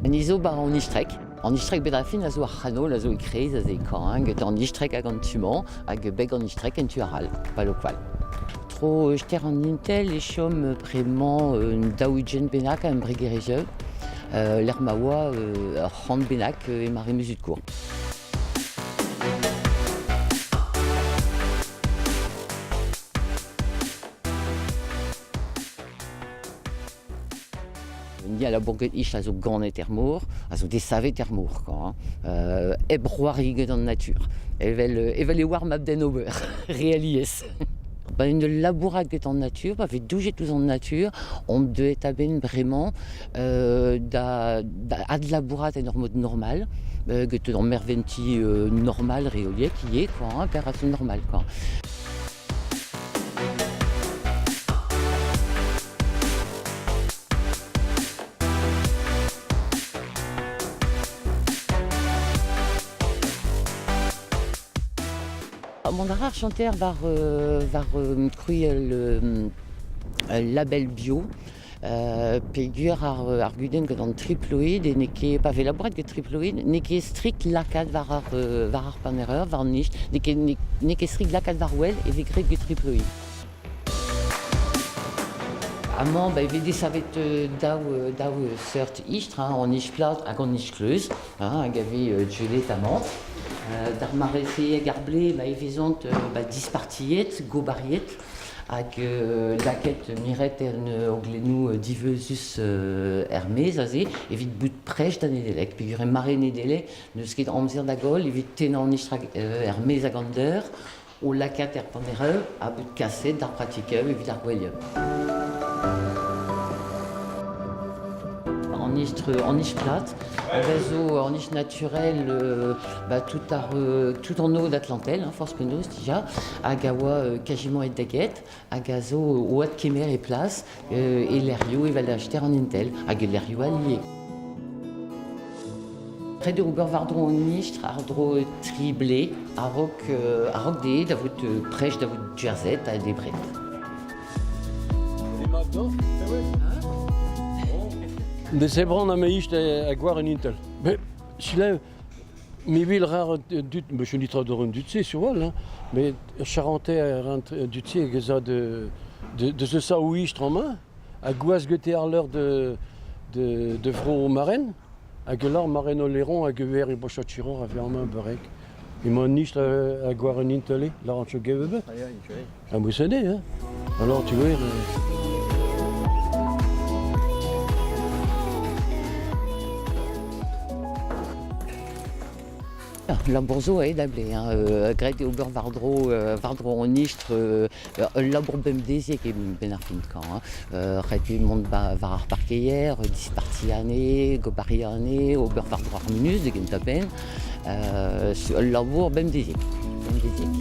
Ni zo 'ba an istreg. An istreg bet ar fin a zo ar c'hanol a zo e-kreiz aze e Kaing, an istreg hag an tu-mañ, hag beg an istreg en tu arall, pal o kwall. Tro ster an Intel e chom bremañ un 40 bennak a embregerezhioù, lec'h ma oa ur c'hant bennak e mare Muzud-Kour. Ni a labour get ich a zo ganet er mor, a zo desavet er mor, quoi, hein. Hep c'hoari get an natur. Evel, evel e oar mab-den ober, re alies. Ba en ul labourat get an natur, pa vez doujet ouzh an natur, omp deuet a-benn bremañ da, da adlabourat en ur mod normal, get ur merventi normal reoliek ivez, quoi, hein, per normal, quoi. Mont a ra ar chanter war, war krouiñ ul label bio peogwir ar gudenn gant an triploid n'eo ket pa vez labouret gant triploid n'eo ket strikt lakaat war ar war ar panereur, war an nij, n'eo ket n'eo ket strikt lakaat war-wel e vez graet gant triploid. Amañ ba e vez desavet daou daou seurt istr, hein, an istr plat hag an istr kleuz, hein, hag a vez dielet amañ. D'ar mare-se hag ar blez ba e vezont ba dispartiet, gobariet hag lakaet miret en oglennoù diveuzus er-maez aze evit bout prest da Nedeleg peogwir e mare Nedeleg n'eus ket amzer da goll evit tennañ an istr er-maez hag an deur o lakaat er panereu ha bout kaset d'ar pratikeù evit ar gouelioù. An istr, an istr plat, hag a zo an istr naturel bah, tout, ar, tout an eau d'Atlantel, hein, forzh penaos dija, hag a oa quasiment aet da get, hag a zo o adkemer e plas e lec'hioù evel acheter an Intel, hag e lec'hioù all ivez. Ret eo ober war-dro an istr, àr-dro tri blez, a-raok a-raok dezhe da vout prest da vout dierzhet ha debret. Desebrant am eus a goar un Intel. Mais selaou, me vil rar dud, je suis nitra d'ur dud-se sur hein, mais Charentais a dud-se hag a de de de se sa ou istr en main, a gwaz gete ar leur de de de vro Maren, hag lar Maren Oléron hag ver e bochot-chiron a ver en main beurek. Emañ an istr a goar un Intel, lar an gevebe. Ah, vous savez, hein. Alors tu vois. Labour zo aet da blez, hein. Graet eo ober war-dro war-dro an istr ul labour bemdeziek eo benn ar fin kañ, hein. Ret eo mont war ar parkeier, dispartiañ anezhe, gobariañ anezhe, ober war-dro ar munut da gentañ-penn. Ul labour bemdeziek, bemdeziek.